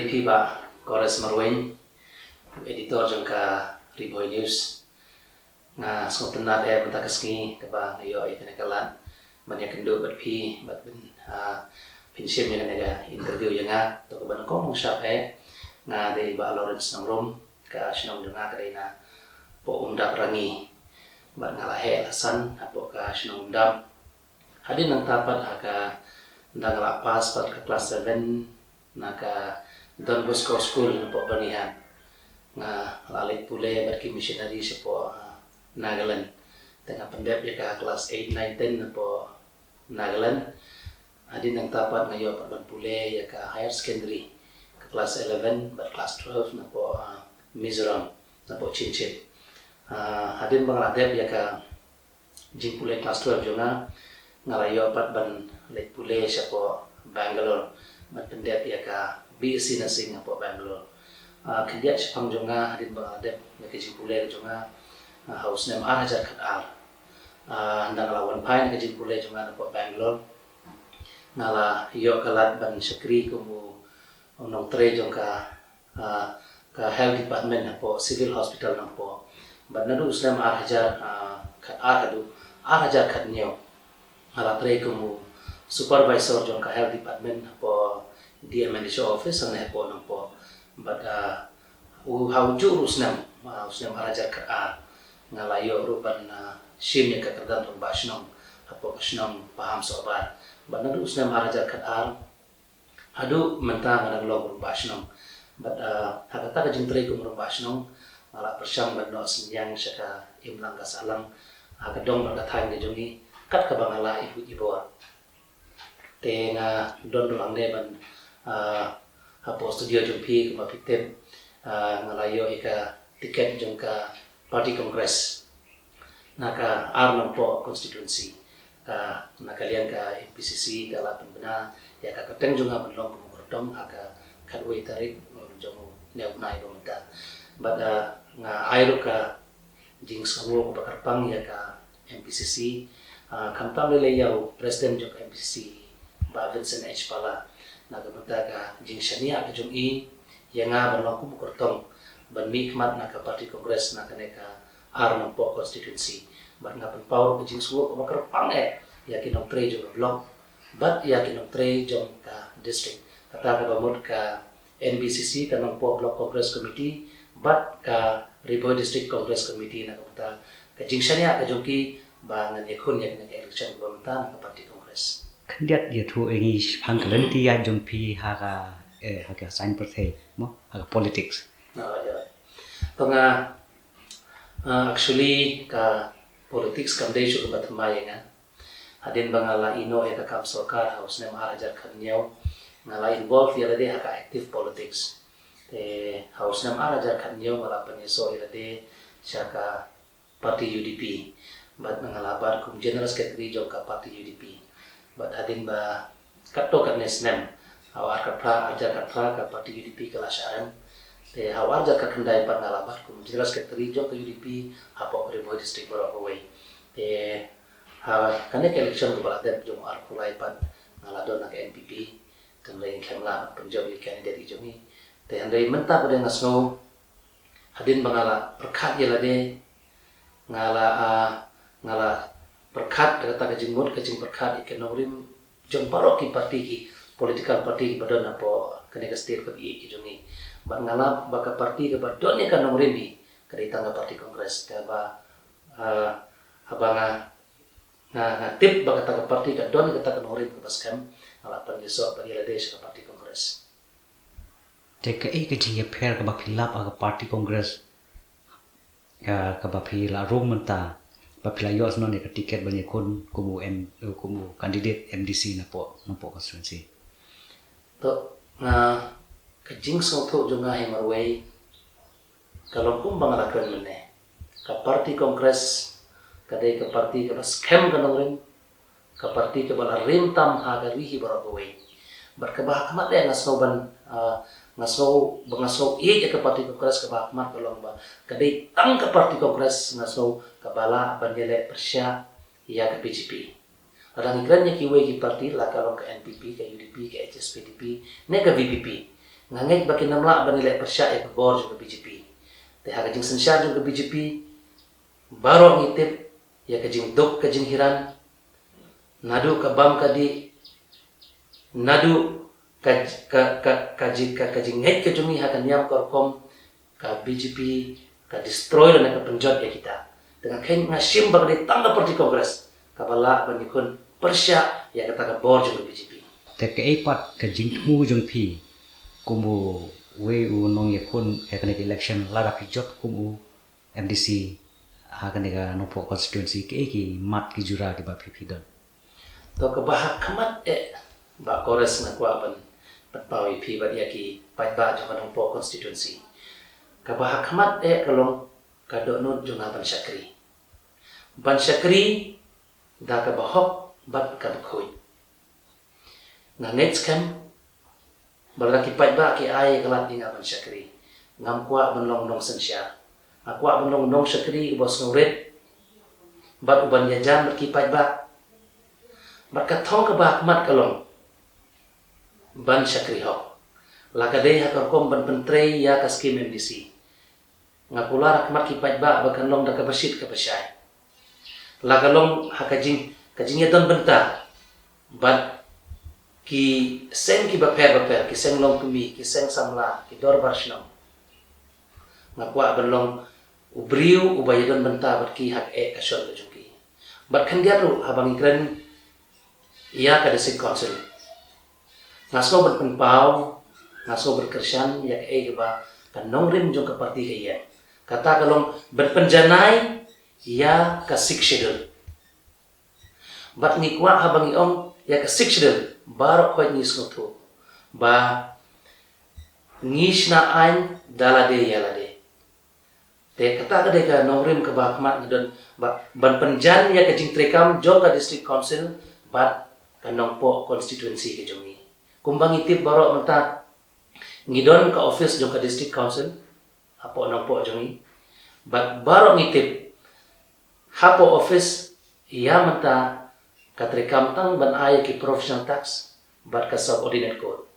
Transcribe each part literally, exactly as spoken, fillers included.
Phi Bah Kores Marwein, editor jong ka Ri Bhoi News. Nga sngewtynnat eh mynta ka sngi kaba nga ïoh ïa kane ka lad ban ïakynduh bad phi bad ban, ah, pynshim ïa kane ka interview ïa nga. To kaba nyngkong nyngshap eh, nga dei Bah Lawrence Nongrum, ka shnong jong nga ka dei na poh Umdap Rangi. Bad nga la heh la san hapoh ka shnong Umdap. Hadien nangta pat ha ka, ynda nga la pass pat ka class seven na ka Don Bosco School napoh Byrnihat. Nga la leit pule bad ki missionary shapoh, ah, Nagaland. Te nga pyndep ïa ka class eight, nine, ten napoh Nagaland. Hadien nangta pat nga ïoh pat ban pule ïa ka higher secondary, ka class eleven bad class twelve napoh, ah, Mizoram, napoh Chinchip. Ah, hadien ba nga la dep ïa ka jingpule class twelve jong nga, nga la ïoh pat ban leit pule shapoh Bangalore ban pyndep ïa ka B S c Nursing hapoh Bangalore. Ah, khyndiat shaphang jong nga hadien ba nga la dep ïa ka jingpule jong nga, ah, ha u snem ar hajar khatar. Ah, ynda nga la wan phai na ka jingpule jong nga napoh Bangalore, nga la ïoh ka lad ban shakri kum u nongtrei jong ka, ah, ka health department hapoh Civil Hospital Nongpoh. Bad naduh u snem ar hajar, ah, khatar haduh ar hajar khathynñiew, nga la trei kum u supervisor jong ka health department hapoh D M H O office hangne hapoh Nongpoh. Bad, ah, u ha u juh ruh u snem, ah, u snem ar hajar khatar, nga la ïoh ruh ban, ah, shim ïa ka kyrdan rangbah shnong hapoh ka shnong Paham Sohbar. Bad naduh u snem ar hajar khatar haduh mynta nga dang long rangbah shnong. Bad, ah, ha kata ka jingtrei kum rangbah shnong, nga la pyrshang ban noh synñiang sha ka imlang ka sahlang ha ka dong bad ka thaiñ ka jong ngi kat kaba nga lah ïa ka bor. Te nga don ruh hangne ban, ah, hapoh studio jong phi kumba phi tip, ah, nga la ïoh ïa ka tiket jong ka party Congress na ka Ar Nongpoh constituency. Ka, na ka liang ka M P C C ka la pynbna ïa ka kyrteng jong nga ban long kum u kyrtong ha ka khatwei tarik jong une u bnai ba mynta. Bad, ah, nga ai ruh ka jingsngewnguh kaba kyrpang ïa ka M P C C, ah, khamtam lei lei ïa u president jong ka M P C C, Bah Vincent H Pala, na ka bynta ka jingshaniah ka jong i ïa nga ban long kum u kyrtong ban mihkhmat na ka party Congress na kane ka Ar Nongpoh constituency. Bad nga pynpaw ruh ka jingsngewnguh kaba kyrpang eh ïa ki nongtrei jong ka block bad ïa ki nongtrei jong ka district. Kata kaba mut ka N B C C, ka Nongpoh Block Congress Committee, bad ka Ri Bhoi District Congress Committee na ka bynta ka jingshaniah ka jong ki ba ngan ïakhun ïa kane ka election kaba mynta na ka party Congress. Khyndiat ïathuh ïa ngi shaphang ka lynti ïaid jong phi ha ka, eh, ha ka saiñ pyrthei, mo, ha ka politics. Ah, ïa. To nga, ah, actually ka politics kam dei shuh kaba thymmai ïa nga. Hadien ba nga la ïehnoh ïa ka kam sorkar ha u snem ar hajar khathynñiew, nga la involve ïa lade ha ka active politics. Te ha u snem ar hajar khathynñiew nga la pynïasoh ïa lade sha ka party U D P. Bad nga la bat kum general secretary jong ka party U D P. Bad hadien ba katto katne snem, ha u ar khatphra, ar hajar khatphra ka party U D P ka la shah rem. Te ha u ar hajar khatkhyndai pat nga la bat kum general secretary jong ka U D P hapoh ka Ri Bhoi District baroh kawei. Te ha kane ka election kaba la dep jong u arphew lai pat nga la don na ka N P P. Te hynrei ngim lah ban pynjop ïa ki candidate ki jong ngi. Te hynrei mynta pat nga sngew hadien ba nga la pyrkhat ïa lade, nga la, ah, nga la pyrkhat da kata ka jingmut ka jingpyrkhat ïa ki nongrim jong baroh ki party, ki political party kiba don hapoh kane ka state kaba ïeit ka jong ngi. Bad nga lap ba ka party kaba don ïa ka nongrim hi ka dei tang ka party Congress, kaba, ah, haba nga, nga, nga tip ba kata ka party ka don kata ka nongrim kaba skhem, nga la pynïasoh pat ïa lade sha ka party Congress. Te kaei ka jingïapher kaba phi lap ha ka party Congress, ka, kaba phi la rung mynta ba phi la ïoh shuh ïa ka tiket ban ïakhun kum u M, kum u candidate M D C napoh, napoh constituency? To, ah, ka jingsngewthuh jong nga hi marwei ka long kumba nga la kren mynne. Ka party Congress ka dei ka party kaba skhem ka nongrim, ka party kaba la rim tam ha ka ri hi baroh kawei. Bad kaba ha khmat eh nga sngew ban, ah, nga sngew, ba nga sngew ïeit ïa ka party Congress kaba ha khmat ka long ba ka dei tang ka party Congress nga sngew kaba lah ban ïaleh pyrshah ïa ka B J P. Lada ngi kren ïa kiwei ki party, la ka long ka N P P, ka U D P, ka H S P D P ne ka V P P, Nga ngeit ba kin ym lah ban ïaleh pyrshah ïa ka bor jong ka B J P. Te ha ka jingsynshar jong ka B J P, baroh ngi tip ïa ka jingduk ka jinghiran, naduh ka bam ka dih, naduh ka, ka, ka, ka, ji-, ka, ka jingngeit ka jong ngi ha ka niam ka rukom, ka B J P ka destroy lane ka pynjot ïa kita. Te nga kheiñ, nga shim ba ka dei tang ka party Congress kaba lah ban ïakhun pyrshah ïa kata ka bor jong ka B J P. Te kaei pat ka jingthmu jong phi kum uwei u nongïakhun ha kane ka election, lada phi jop kum u M D C ha kane ka Nongpoh constituency, kaei ki mat ki jura kiba phi, phi don? To, kaba ha khmat eh, Bah Kores, nga kwah ban pynpaw ïa phi bad ïa ki paidbah jong ka Nongpoh constituency. Kaba ha khmat eh ka long ka dohnud jong nga ban shakri. Ban shakri da kaba hok bad kaba khuid. Nga ngeit skhem ba lada ki paidbah ki ai ïa ka lad ïa nga ban shakri, ngam kwah ban long nongsynshar. Nga kwah ban long nongshakri uba sngewrit bad uban ïajan bad ki paidbah. Bad ka thong kaba ha khmat ka long ban shakri hok. La ka dei ha ka rukom ban pyntrei ïa ka skim M D C, nga kular ha khmat ki paidbah ba kan long da kaba shit kaba shai. La ka long ha ka jing, ka jingïadon bynta bad ki seng kiba pher ba pher, ki seng longkmie, ki seng samla, ki dorbar shnong. Nga kwah ban long u briew uba ïadon bynta bad ki ha kaei ka shon ka jong ki. Bad khyndiat ruh haba ngi kren ïa ka District Council, nga sngew ban pynpaw, nga sngew ban kyrshan ïa kaei kaba ka nongrim jong ka party ka ïeng. Kata ka long ban pynjanai ïa ka Sixth Schedule. Bad ngi kwah haba ngi ong ïa ka Sixth Schedule, baroh khoit ngi sngewthuh ba ngi shna aiñ da lade ïa lade. Te kata ka dei ka nongrim kaba ha khmat ngi don, ba ban pynjan ïa ka jingtreikam jong ka District Council bad ka Nongpoh constituency ka jong ngi. Kumba ngi tip baroh mynta, ngi don ka office jong ka District Council hapoh Nongpoh jong ngi. Bad baroh ngi tip, hapoh office ïa mynta ka treikam tang ban ai ki professional tax bad ka subordinate code.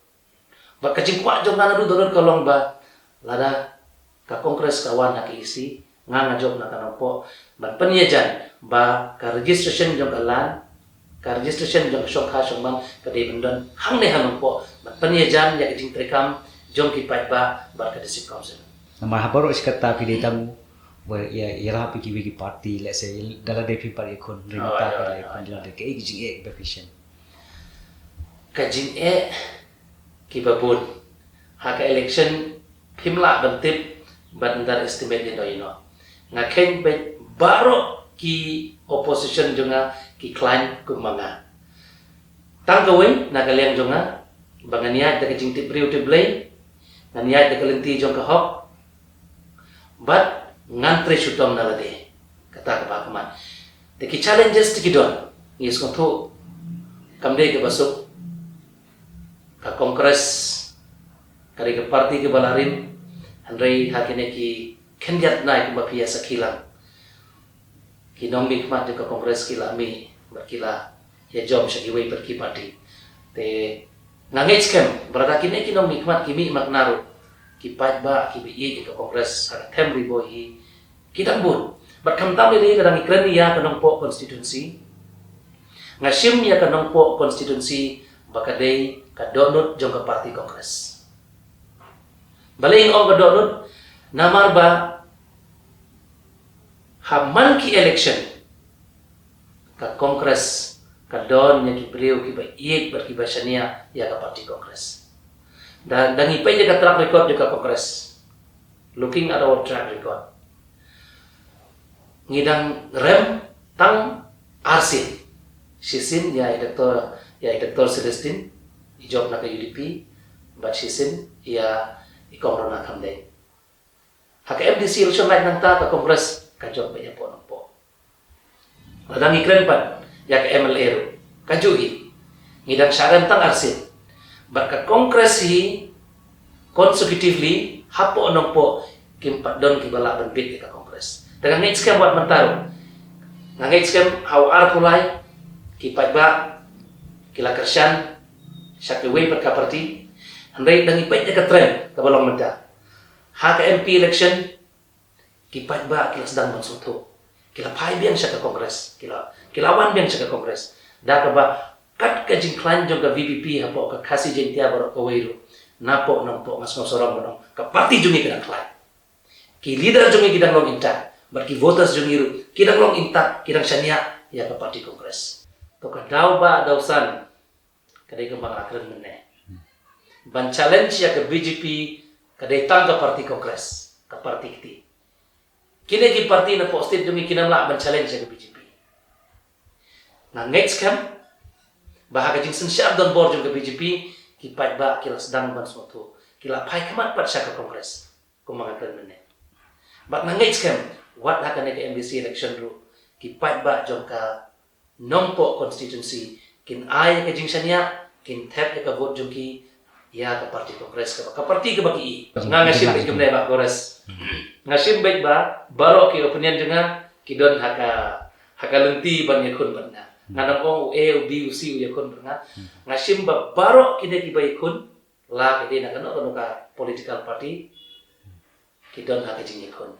Bad ka jingkwah jong nga naduh dohnud ka long ba lada ka Congress ka wan ha ka E C, nga, nga jop na ka Nongpoh ban pynïajan ba ka registration jong ka land, ka registration jong ka shongkha shongman ka dei ban don hangne ha Nongpoh, ban pynïajan ïa ka jingtreikam jong ki paidbah bad ka District Council. Namar ha baroh shi katta phi dei tang ba ïa, ïarap ïa kiwei ki party, let's say, da lade phi pat ïakhun, hynrei mynta phi la ïakhun, da lade, kaei ki jingeh ba phi shem? Ka jingeh kiba bun. Ha ka election phim lah ban tip, ban underestimate ïa no ïa no. Nga kheiñ ba baroh ki opposition jong nga ki khlaiñ kum ma nga. Tang kawei na ka liang jong nga, ba ngan ïaid da ka jingtip briew tip Blei, ngan ïaid da ka lynti jong ka hok, bad ngan trei shitom na lade. Kata kaba ha khmat. Te ki challenges te ki don. Ngi sngewthuh kam dei kaba suk. Ka Congress ka dei ka party kaba la rim, hynrei ha kine ki khyndiat bnai kumba phi ïa sakhi lang, ki nongmihkhmat jong ka Congress ki la mih bad ki la ïa jop sha kiwei pat ki party. Te nga ngeit skhem ba lada kine ki nongmihkhmat ki mih makna ruh, ki paidbah kiba ïeit ïa ka Congress ha ka them Ri Bhoi hi ki dang bun. Bad khamtam lei lei lada ngi kren ïa ka Nongpoh constituency, nga shim ïa ka Nongpoh constituency ba ka dei ka dohnud jong ka party Congress. Balei nga ong ka dohnud? Namar ba ha man ki election ka Congress ka don ïa ki briew kiba ïeit bad kiba shaniah ïa ka party Congress. Da, da ngi peit ïa ka track record jong ka Congress, looking at our track record, ngi dang rem tang arsien. Shisien ïa i Doctor, ïa i Doctor Celestine, i jop na ka U D P, bad shisien ïa i Kong Rona Khamdeiñ. Ha ka M D C election lait nangta ka Congress ka jop beit hapoh Nongpoh. Lada ngi kren pat ïa ka M L A ruh, kajuh hi. Ngi dang shah rem tang arsien. Bad ka Congress hi consecutively hapoh Nongpoh kim pat don kiba lah ban beat ïa ka Congress. Te nga ngeit skhem wat mynta ruh, nga ngeit skhem ha u arphew lai ki paidbah ki la kyrshan sha kiwei pat ka party. Hynrei dang ïa peit ïa ka trend kaba long mynta. Ha ka M P election, ki paidbah ki la sdang ban sngewthuh. Ki la phai biang sha ka Congress. Ki la, ki la wan biang sha ka Congress. Da kaba kat ka jingkhlaiñ jong ka V P P hapoh ka Khasi Jaiñtia baroh kawei ruh. Napoh Nongpoh nga sngew sarong ban ong ka party jong ngi ka dang khlaiñ. Ki leader jong ngi ki dang long intact. Bad ki voters jong ngi ruh ki dang long intact, ki dang shaniah ïa ka party Congress. To ka daw ba daw san ka dei kumba nga la kren mynne. Ban challenge ïa ka B J P ka dei tang ka party Congress, ka party kti. Kine ki party napoh state jong ngi kim lah ban challenge ïa ka B J P. Nga ngeit skhem ba ha ka jingsynshar donbor jong ka B J P, ki paidbah ki la sdang ban sngewthuh, ki la phai khmat pat sha ka Congress. Kumba nga kren mynne. Bad nga ngeit skhem, wat ha kane ka M D C election ruh, ki paidbah jong ka Nongpoh constituency kin ai ka jingshaniah, kin thep ïa ka vote jong ki ïa ka party Congress, kaba ka party kaba ki i. Nga, nga shim beit kumne, Bah Kores. Nga shim beit ba baroh ki opinion jong nga ki don ha ka, ha ka lynti ban ïakhun bad nga. Nga nang ong u A, u B, u C u ïakhun bad nga. Nga shim ba baroh kine kiba ïakhun, la ki dei na kano kano ka political party, ki don ha ka jingïakhun.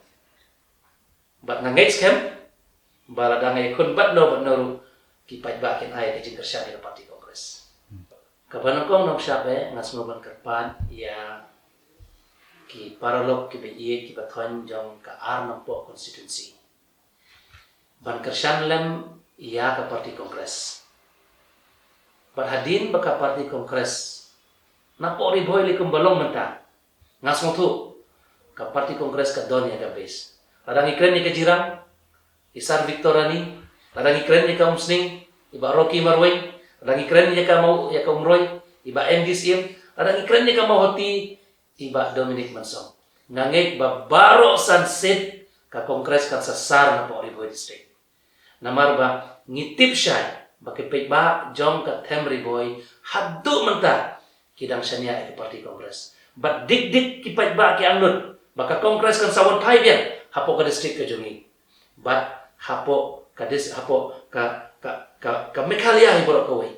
Bad nga ngeit skhem ba lada nga ïakhun bad no bad no ruh, ki paidbah kin ai ka jingkyrshan ïa ka party Congress. Kaba nyngkong, nongshap eh, nga sngew ban kyrpad ïa ki paralok kiba ïeit kiba thoiñ jong ka Ar Nongpoh constituency ban kyrshan lem ïa ka party Congress. Bad hadien ba ka party Congress napoh Ri Bhoi, lei kumba long mynta, nga sngewthuh ka party Congress ka don ïa ka base. Lada ngi kren ïa ka Jirang, i Sir Victor Rani, lada ngi kren ïa ka Umsning, i Bah Rocky Marwein, lada ngi kren ïa ka Maw, ïa ka Umroi, i Bah M D Syiem, lada ngi kren ïa ka Mawhati, i Bah Dominic Mansong. Nga ngeit ba baroh san seat ka Congress kan sa sar napoh Ri Bhoi District. Namar ba ngi tip shai ba ki paidbah jong ka Them Ri Bhoi haduh mynta ki dang shaniah ïa ka party Congress. Bad dik dik ki paidbah ki angnud ba ka Congress kan sa wan phai biang hapoh ka district ka jong ngi. Bad hapoh ka dis-, hapoh ka, ka, ka, ka Meghalaya hi baroh kawei.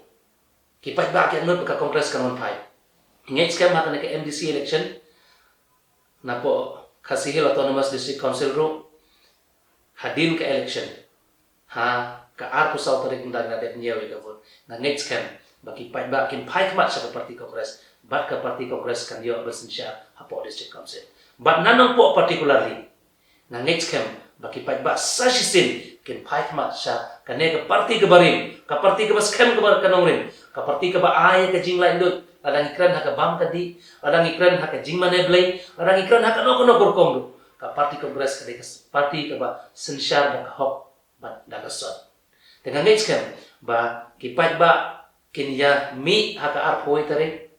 Ki paidbah ki angnud ba ka Congress kan wan phai. Ngeit skhem ha kane ka M D C election napoh Khasi Hills Autonomous District Council ruh, hadien ka election, ha ka arphew saw tarik nda ngi la dep ñiew ïa ka vote, nga ngeit skhem ba ki paidbah kin phai khmat sha ka party Congress, bad ka party Congress kan ïoh ban synshar hapoh District Council. Bad na Nongpoh particularly, nga ngeit skhem ba ki paidbah sa shisien kin phai khmat sha kane ka party kaba rim, ka party kaba skhem, kaba ka nongrim, ka party kaba ai ka jinglaitluid, lada ngi kren ha ka bam ka dih, lada ngi kren ha ka jingmane blei, lada ngi kren ha kano kano ka rukom ruh, ka party Congress ka dei ka party kaba synshar da ka hok bad da ka sot. Te nga ngeit skhem ba ki paidbah kin ïa mih ha ka arphew tarik,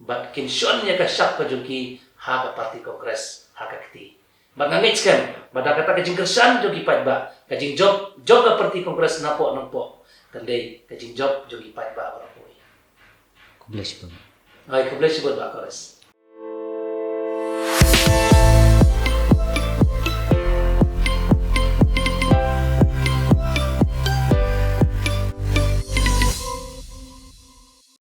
bad kin shon ïa ka shap ka jong ki ha ka party Congress ha ka kti. Bad nga ngeit skhem ba da kata ka jingkyrshan jong ki paidbah, ka jingjop jong ka party Congress napoh Nongpoh kan dei ka jingjop jong ki paidbah baroh kawei. Khublei shibun. Ai, khublei shibun, Bah Kores.